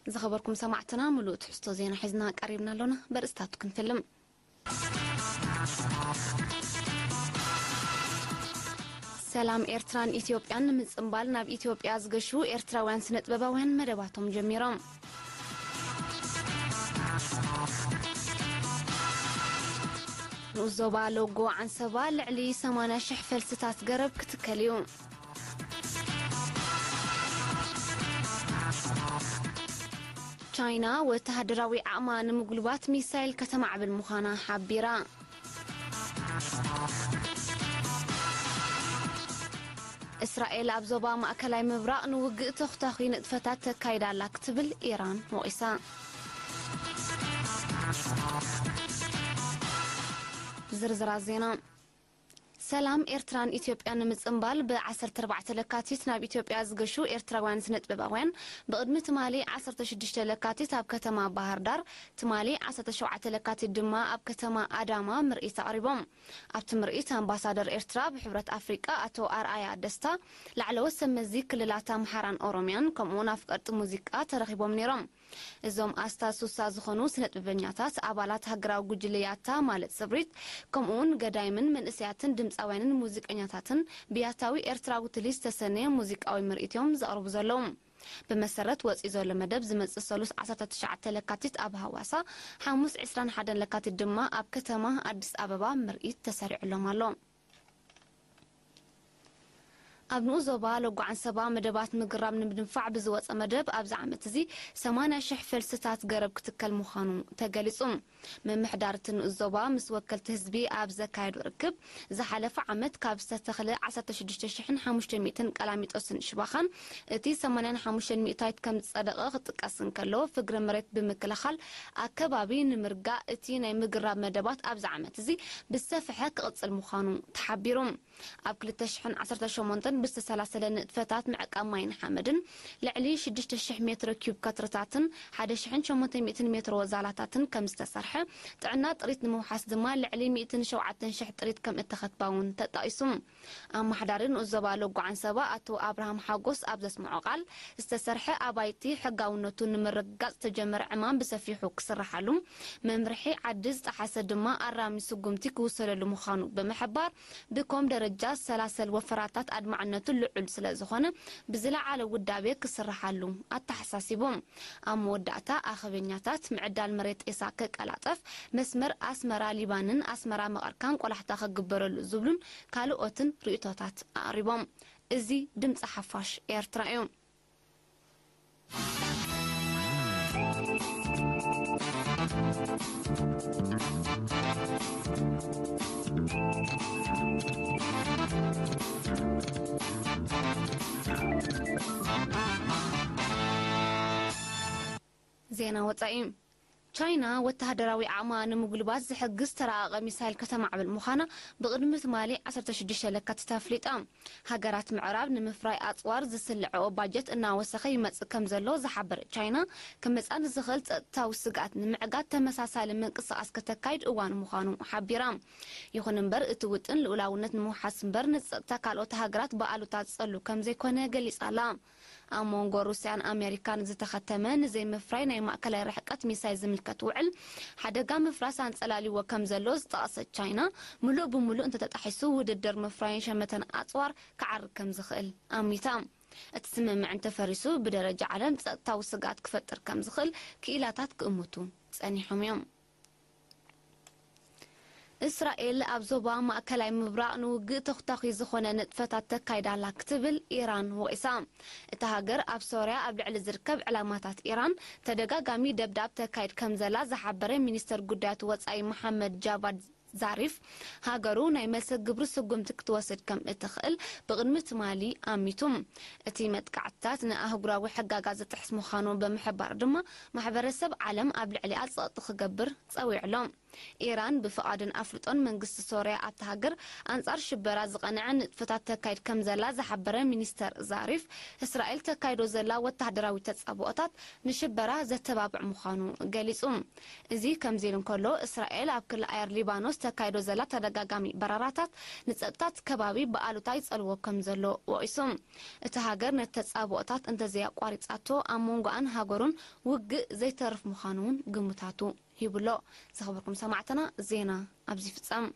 ዝኸበርኩም ሰማዕትና፣ ምሉእ ትሕዝቶ ዜና ሒዝና ቀሪብና ኣሎና። በርእስታቱ ክንፍልም። ሰላም ኤርትራን ኢትዮጵያን ንምጽንባል ናብ ኢትዮጵያ ዝገሹ ኤርትራውያን ስነጥበባውያን መደባቶም ጀሚሮም። ንኡስ ዞባ ሎጎ ዓንሰባ ልዕሊ ሰማንያ ሽሕ ፈልስታት ገረብ ክትከል እዩ። ቻይና ወተሃደራዊ ዓቕማ ንምጉልባት ሚሳይል ከተማዕብል ምዃና ሓቢራ። እስራኤል ኣብ ዞባ ማእከላይ ምብራቕ ንውግእ ተኹታኺ ንጥፈታት ተካይዳ ኣላ ክትብል ኢራን ወቒሳ። ዝርዝራት ዜና። ሰላም ኤርትራን ኢትዮጵያን ንምጽንባል ብ ዓሰርተ ኣርባዕተ ለካቲት ናብ ኢትዮጵያ ዝገሹ ኤርትራውያን ስነጥበባውያን ብቕድሚ ትማሊ ዓሰርተ ሽዱሽተ ለካቲት ኣብ ከተማ ባህር ዳር፣ ትማሊ ዓሰርተ ሸውዓተ ለካቲት ድማ ኣብ ከተማ ኣዳማ ምርኢት ኣቕሪቦም። ኣብቲ ምርኢት ኣምባሳደር ኤርትራ ብሕብረት ኣፍሪቃ ኣቶ ኣርኣያ ደስታ፣ ላዕለዎት ሰብ መዚ ክልላት ኣምሓራን ኦሮምያን ከምኡውን ኣፍቀርቲ ሙዚቃ ተረኺቦም ነይሮም። እዞም ኣስታት ሱሳ ዝኾኑ ስነጥበበኛታት ኣባላት ሃገራዊ ጉጅለ ያታ ማለት ስብሪት፣ ከምኡውን ገዳይምን መንእሰያትን ድምፃውያንን ሙዚቀኛታትን ብያታዊ ኤርትራዊ ትሊ ዝተሰነየ ሙዚቃዊ ምርኢት እዮም ዘቕርቡ ዘለዉ። ብመሰረት ወፂኡ ዘሎ መደብ ዝመፅእ ሰሉስ ዓሰርተ ትሽዓተ ለካቲት ኣብ ሃዋሳ፣ ሓሙስ ዕስራን ሓደን ለካቲት ድማ ኣብ ከተማ ኣዲስ ኣበባ ምርኢት ተሰሪዕሎም ኣሎ። ኣብ ንኡስ ዞባ ሎጎ ዓንሰባ መደባት ምግራብ ንምድንፋዕ ብዝወፀ መደብ ኣብዚ ዓመት እዚ ሰማንያ ሽሕ ፈልስታት ገረብ ክትከል ምዃኑ ተገሊፁ። ምምሕዳር እቲ ንኡስ ዞባ ምስ ወከልቲ ህዝቢ ኣብ ዘካየዶ ርክብ፣ ዝሓለፈ ዓመት ካብ ዝተተኽለ ዓሰርተ ሽዱሽተ ሽሕን ሓሙሽተ ሚእትን ቀላሚጦስን ሽባኻን እቲ ሰማንያን ሓሙሽተን ሚእታዊት ከም ዝጸደቐ ክጥቀስ እንከሎ፣ ፍግረ መሬት ብምክልኻል ኣከባቢ ንምርጋእ እቲ ናይ ምግራብ መደባት ኣብዚ ዓመት እዚ ብዝሰፍሐ ክቕጽል ምዃኑ ተሓቢሩ። ኣብ ክልተ ሽሕን ዓሰርተ ሸሞንተን ብዝተሰላሰለ ንጥፈታት ምዕቃብ ማይን ሓመድን ልዕሊ ሽዱሽተ ሽሕ ሜትሮ ኪዩብ ከትርታትን ሓደ ሽሕን ሸሞንተ ሚእትን ሜትሮ ዛላታትን ከም ዝተሰርሐ፣ ጥዕና ጥሪት ንምውሓስ ድማ ልዕሊ ሚእትን ሸውዓተን ሽሕ ጥሪት ከም እተኸትባ እውን ተጣቒሱ። ኣመሓዳሪ ንኡስ ዞባ ሎጎ ዓንሰባ ኣቶ ኣብርሃም ሓጎስ ኣብ ዘስምዖ ቃል፣ ዝተሰርሐ ኣባይቲ ሕጋውነቱ ንምርግጋጽ ዝተጀመረ ዕማም ብሰፊሑ ክስርሓሉ፣ መምርሒ ዓዲ ዝጠሓሰ ድማ ኣራሚ ስጉምቲ ክውሰደሉ ምዃኑ ብምሕባር፣ ብኮም ደረጃ ዝሰላሰል ወፈራታት ኣድማዕነቱ ልዑል ስለ ዝኾነ፣ ብዝለዓለ ውዳቤ ክስርሓሉ ኣተሓሳሲቡ። ኣብ መወዳእታ፣ ኣኸበኛታት ምዕዳል መሬት ጤሳ ክቀላጠፍ፣ መስመር ኣስመራ ሊባንን ኣስመራ መቐርካን ቆላሕታ ክግበረሉ ዝብሉን ካልኦትን ርእይቶታት ኣቕሪቦም። እዚ ድምፂ ሓፋሽ ኤርትራ እዩ። ዜና ወጻኢ። ቻይና ወተሃደራዊ ዓቕማ ንምጉልባት ዝሕግዝ ተራቐቐ ሚሳይል ከተማዕብል ምዃና ብቕድሚ ትማሊ ዓሰርተ ሽዱሽተ ለካቲት ኣፍሊጣ። ሃገራት ምዕራብ ንምፍራይ ኣጽዋር ዝስልዐኦ ባጀት እናወሰኸ ይመጽእ ከም ዘሎ ዝሓበረት ቻይና፣ ክመጽኣ ንዝኽእል ጸጥታዊ ስግኣት ንምዕጋት ተመሳሳሊ ምንቅስቓስ ከተካይድ እዋኑ ምዃኑ ሓቢራ። ይኹን እምበር፣ እቲ ውጥን ልኡላውነት ንምውሓስ እምበር፣ ንጸጥታ ካልኦት ሃገራት ብኣሉታ ዝጸሉ ከም ዘይኮነ ገሊጻ ኣላ። ኣብ መንጎ ሩስያን ኣሜሪካን ዝተኸተመ ንዘይምፍራይ ናይ ማእከላይ ርሕቀት ሚሳይል ዝምልከት ውዕል፣ ሓደጋ ምፍራስ ኣንጸላልይዎ ከም ዘሎ ዝጠቐሰት ቻይና፣ ምሉእ ብምሉእ እንተተጣሒሱ፣ ውድድር ምፍራይን ሸመተን ኣጽዋር ክዓርግ ከም ዝኽእል ኣሚታ። እቲ ስምምዕ እንተፈሪሱ፣ ብደረጃ ዓለም ጸጥታዊ ስግኣት ክፈጥር ከም ዝኽእል ክኢላታት ክእምቱ ጸኒሖም እዮም። እስራኤል ኣብ ዞባ ማእከላይ ምብራቕ ንውግእ ተኹታኺ ዝኾነ ንጥፈታት ተካይዳ ኣላ ክትብል ኢራን ወቒሳ። እታ ሃገር ኣብ ሶርያ ኣብ ልዕሊ ዝርከብ ዕላማታት ኢራን ተደጋጋሚ ደብዳብ ተካይድ ከም ዘላ ዝሓበረ ሚኒስተር ጉዳያት ወጻኢ መሓመድ ጃቫድ ዛሪፍ፣ ሃገሩ ናይ መልሰ ግብሪ ስጉምቲ ክትወስድ ከም እትኽእል ብቕድሚ ትማሊ ኣሚቱ። እቲ መጥቃዕትታት ንኣህጉራዊ ሕጋጋት ዝጥሕስ ምዃኑ ብምሕባር ድማ ማሕበረሰብ ዓለም ኣብ ልዕሊኣ ጸቕጢ ክገብር ጸዊዑ ኣሎ። ኢራን ብፍቓድን ኣፍልጦን መንግስቲ ሶርያ ኣብታ ሃገር ኣንጻር ሽበራ ዝቐንዐ ንጥፈታት ተካይድ ከም ዘላ ዝሓበረ ሚኒስተር ዛሪፍ፣ እስራኤል ተካይዶ ዘላ ወተሃደራዊ ተጻብኦታት ንሽበራ ዘተባብዕ ምዃኑ ገሊጹ። እዚ ከምዚ ኢሉ እንከሎ፣ እስራኤል ኣብ ክሊ ኣየር ሊባኖስ ተካይዶ ዘላ ተደጋጋሚ በረራታት ንጸጥታት ከባቢ ብኣሉታ ይጸልዎ ከም ዘሎ ወቒሱ። እታ ሃገር ነቲ ተጻብኦታት እንተዘይኣቋሪጻቶ፣ ኣብ መንጎኣን ሃገሩን ውግእ ዘይተርፍ ምዃኑ እውን ግምታቱ ሂቡሎ። ዝኸበርኩም ሰማዕትና፣ ዜና ኣብዚ ፍጸም።